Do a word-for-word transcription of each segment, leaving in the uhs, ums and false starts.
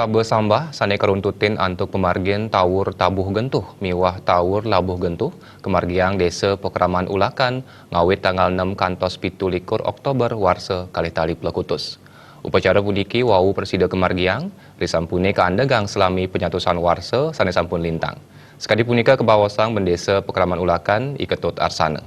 Saba sambah sané karuntutin antuk pamargin Taur Tabuh Gentuh miwah Taur Labuh Gentuh, kamargiang Désa Pakraman Ulakan, ngawit tanggal enem kantos pitu likur Oktober warsa kalih tali plekutus. Upacara puniki wau prasida kamargiang, risampuné kaandegang salami panyatusan warsa sané sampun lintang. Sakadi punika kabaosang Bendésa Pakraman Ulakan, I Ketut Arsana.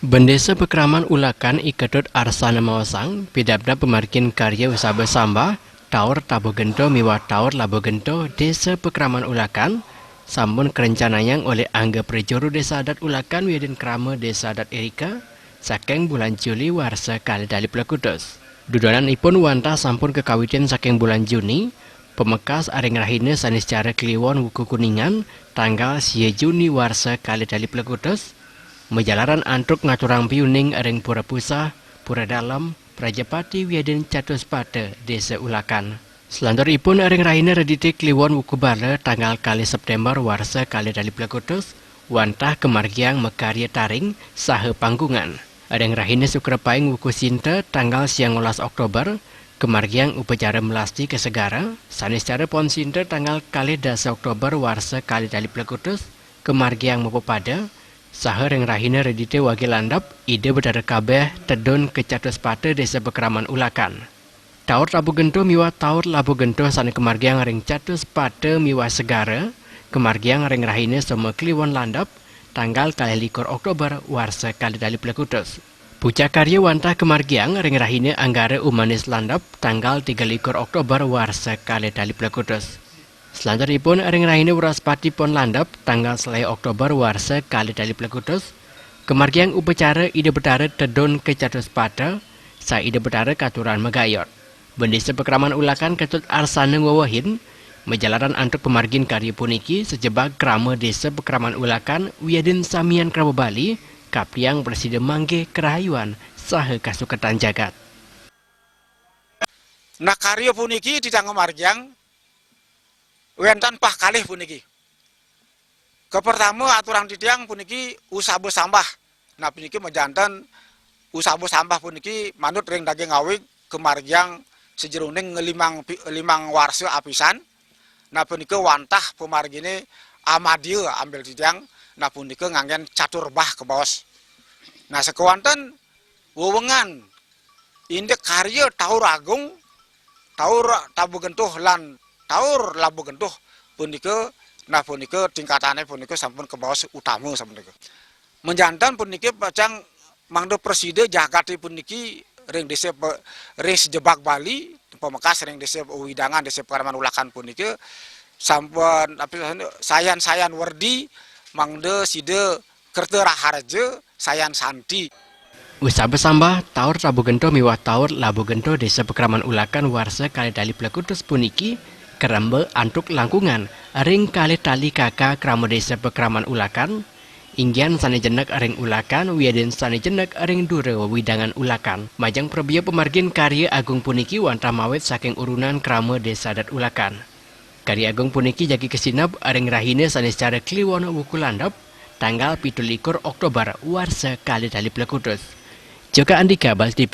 Bendésa Pakraman Ulakan I Ketut Arsana maosang, pidabdab pamargin karya usaba sambah, Taur Tabuh Gentuh miwah Taur Labuh Gentuh Désa Pakraman Ulakan, sampun karencanayang olih angga prajuru Désa Adat Ulakan wiadin krama Désa Adat irika, saking bulan Juli warsa kalih tali plekutus. Dudonan ipun wantah sampun kakawitin saking bulan Juni, pamekas ring rahina Saniscara Kliwon Wuku Kuningan, tanggal sia Juni warsa kalih tali plekutus, majalaran antuk ngaturang piuning ring Pura Pusah, Pura Dalem, Prajapati wiadin Catuspata, Désa Ulakan. Salanturipun ring rahina Redité Kliwon Wuku Bala, tanggal kalih Séptémber warsa kalih tali plekutus, wantah kamargiang makarya taring saha panggungan. Ring rahina Sukrapaing Wuku Sinta, tanggal siangolas Oktober, kamargiang upacara melasti ka segara, Saniscara Pon Sinta, tanggal kalih dasa Oktober warsa kalih tali plekutus, kamargiang mapapada, saha ring rahina Redité Wage Landep, Ida Betara Kabéh tedun ka Catuspata Désa Pakraman Ulakan. Taur Tabuh Gentuh miwah Taur Labuh Gentuh sané kamargiang ring Catuspata miwah Segara, kamargiang ring rahina Soma Kliwon Landep, tanggal kalih likur Oktober, warsa kalih tali plekutus. Puja karya wantah kamargiang ring rahina Anggara Umanis Landep, tanggal tiga likur Oktober, warsa kalih tali plekutus. Salanturipun ring rahina Wraspati Pon Landep, tanggal selaé Oktober, warsa kalih tali plekutus, kamargiang upacara Ida Betara tedun ka Catuspata, saha Ida Betara katurang magayot. Bendésa Pakraman Ulakan Ketut Arsana ngwewehin, majalaran antuk pamargin karya puniki sajebag krama Désa Pakraman Ulakan wiadin samian krama Bali, kapiang prasida manggih karahayuan saha kasukertan jagat. Nah, karya puniki titiang ngamargiang wénten pah kalih puniki. Kapertama, aturang titiang puniki usaba sambah. Nah, puniki majanten usaba sambah puniki manut ring daging awig kamargiang sajeroning limang pi-, limang warsa apisan. Nah, punika wantah pamarginé amadya ambil titiang. Nah, punika nganggén catur bah kabaos. Nah, sakéwanten wewengan indik karya Taur Agung, Taur Tabuh Gentuh lan Taur Labuh Gentuh punika, nah, punika tingkatané punika sampun kabaos utama sapunika. Majanten puniki pacang mangda prasida jagaté puniki ring désa pe-, ring sajebag Bali, pamekas ring désa wewidangan, désa Pakraman Ulakan punika sampun, tapi sayan-sayan werdi mangda sida kerta raharja, sayan santi. Usaba sambah, Taur Tabuh Gentuh miwah Taur Labuh Gentuh Désa Pakraman Ulakan warsa kalih tali plekutus puniki karemba antuk langkungan ring kalih tali kaka krama Désa Pakraman Ulakan, inggihan sané jenek ring Ulakan wiadin sané jenek ring dura wewidangan Ulakan. Majeng prabéa pamargin karya agung puniki wantah mawit saking urunan krama Désa Adat Ulakan. Karya agung puniki jagi kasineb ring rahina Saniscara Kliwon Wuku Landep, tanggal pitu likur Oktober, warsa kalih tali plekutus. Joko Andika, Bali T V.